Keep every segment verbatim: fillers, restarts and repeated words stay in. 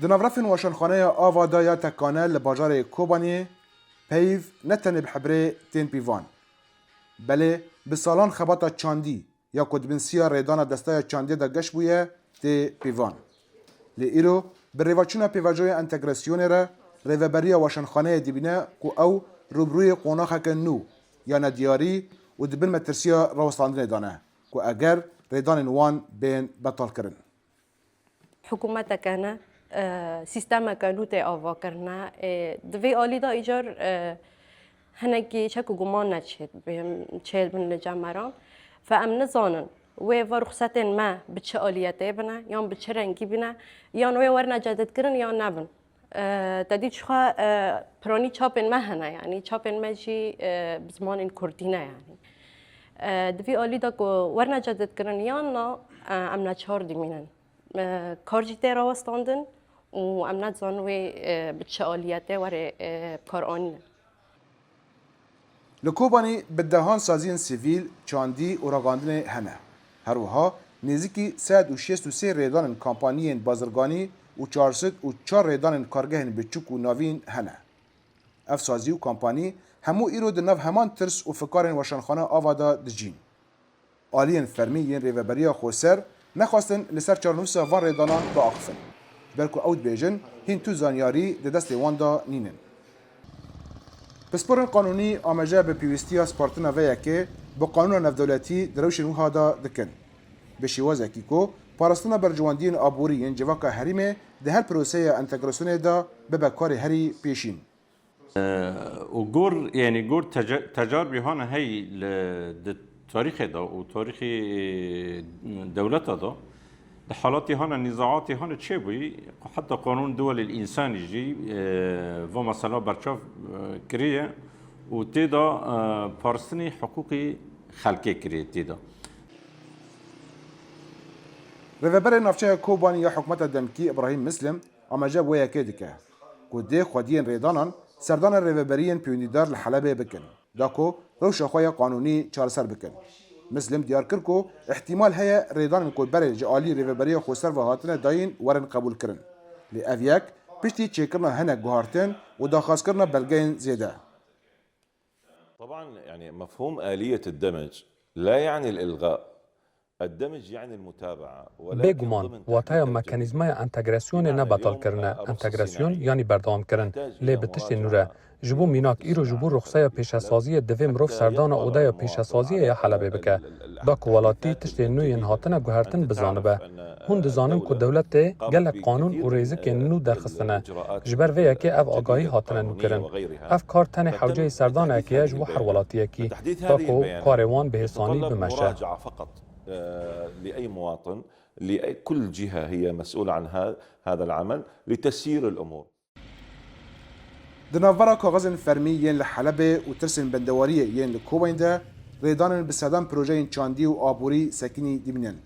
Di navrefên weşanxaneya Ava de ya tekane li bajarê Kobaniyê peyv ne tenê bi hebrê tên pîvan, belê bi salan xebata çandî ya ku di bin siya rêdana desteya çandiyê de geş bûye tê pîvan. Lê îro bi rêvaçûna pêvajoya entegrasyonê re rêveberiya weşanxaneyê dibîne ku ew rûbirûyê qonaxeke nû ya nediyarî û di bin metirsiya rawestandinê de ne ku eger rêdanên wan bên betalkirin. Hikûmeteke ne, e, sîstemeke nû tê avakirine. Ê, di vê alî de îcar, e, hinekî şek û guman ne çêdibin, çêdibin li cem me re. Fe em nizanin wê va ruxsetên me bi çi aliyetê bine, yan bi çi rengî bine, yan wê werne cedidkirin yan nebin. E, te dî çixwe, e, piranî çapên me hene, yanî çapên me jî, e, bi zimanên kurdî ne yanî. E, di vî alî de ku werne cedidkirin yan na, e, em neçar dimînin. E, kar jî tê rawestandin û em nedizanin wê, e, bi çi aliyetê were, e, bi kar anîne. Li Kobanî bi dehan saziyên sivîl, çandî û ragandinê hene. Her wiha nêzîkî sed û şêst û sê rêdanên kampaniyên bazirganî û çar sed û çar rêdanên kargehên biçûk û navîn hene. Ev sazî û kampanî hemû îro di nav heman tirs û fikarên weşanxane Ava de dijîn. Aliyên fermî yên Rêveberiya Xweser nexwestin li ser çarnivîsa van rêdanan biaxifin, ji ber ku ew dibêjin hîn tu zanyarî di destê wan de nînin. Pisporên qanûnî amaje bi pêwîstiya spartina vê yekê bi qanûna navdewletî di rewşên wiha de dikin, bi şêwazekî ku parastina berjewendiyên aborî yên civaka herêmê di her proseya entegrasyonê de bibe karê herî pêşîn. û gor, yanî gor teca-, tecar bî hane hey li, di tarîxê de û tarîxê dewleta de, di halatî hane nîzaatî hane çêbûyî, heta qanûn duwelî însanî jî, e, va mesela berçav, e, kiriye û tê de, e, paristinî hiqûqî xelkê kiriye tê de. Rêveberê navçeya Kobanî ya hikûmeta demkî Îbrahîm Mislim amaje bi wê yekê dike ku dê xwediyên rêdanan serdana rêveberiyên pêwendîdar li Helebê bikin, da ku rewşa xwe ya qanûnî çareser bikin. Mislim diyar kir ku îhtîmal heye rêdanên ku berê ji alî Rêveberiya Xweser ve hatine dayîn werin qebûlkirin. Lê ev yek piştî çêkirina hinek guhartin û daxwazkirina belgeyên zêde. طبعا يعني مفهوم آلية الدمج لا يعني الإلغاء. الدمج يعني المتابعة ولكن Bêguman, wateya mekanîzmaya entegrasyonê ne betalkirin e. Entegrasyon yanî berdewamkirin, lê bi tiştê nû re. Ji bo mînak, îro ji bo ruxseya pêşesaziyê divê mirov serdana odeya pêşesaziyê ya Helebê bike. Da ku welatî tiştên nû yên hatine guhertin bizanibe. Hûn dizanin ku dewletê gelek qanûn û rêzikên nû derxistine. Ji ber vê yekê ev agahî hatine nûkirin. Ev kar tenê hewceyê serdanekê ye ji bo her welatiyekî, da ku karê wan bi hêsanî bimeşe. لأي مواطن، لكل جهة هي مسؤولة عن ها-، هذا العمل لتسيير الأمور. Di navbera kaxizên fermî yên li Helebê û tirsên bendewariyê yên li Kobanî de rêdanên bi sedan projeyên çandî û aborî sekînî dimînin.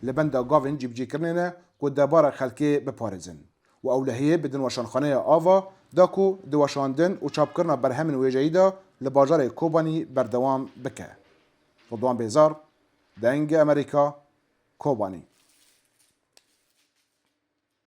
Li benda gavên cîbicîkirinê ne ku debara xelkê biparêzin û ewlehiyê bidin weşanxaneya Ava da ku di weşandin û çapkirina berhemên wêjeyî de li bajarê Kobanî berdewam bike. Ridwan Bêzar, Dengê Amerîka, Kobanî.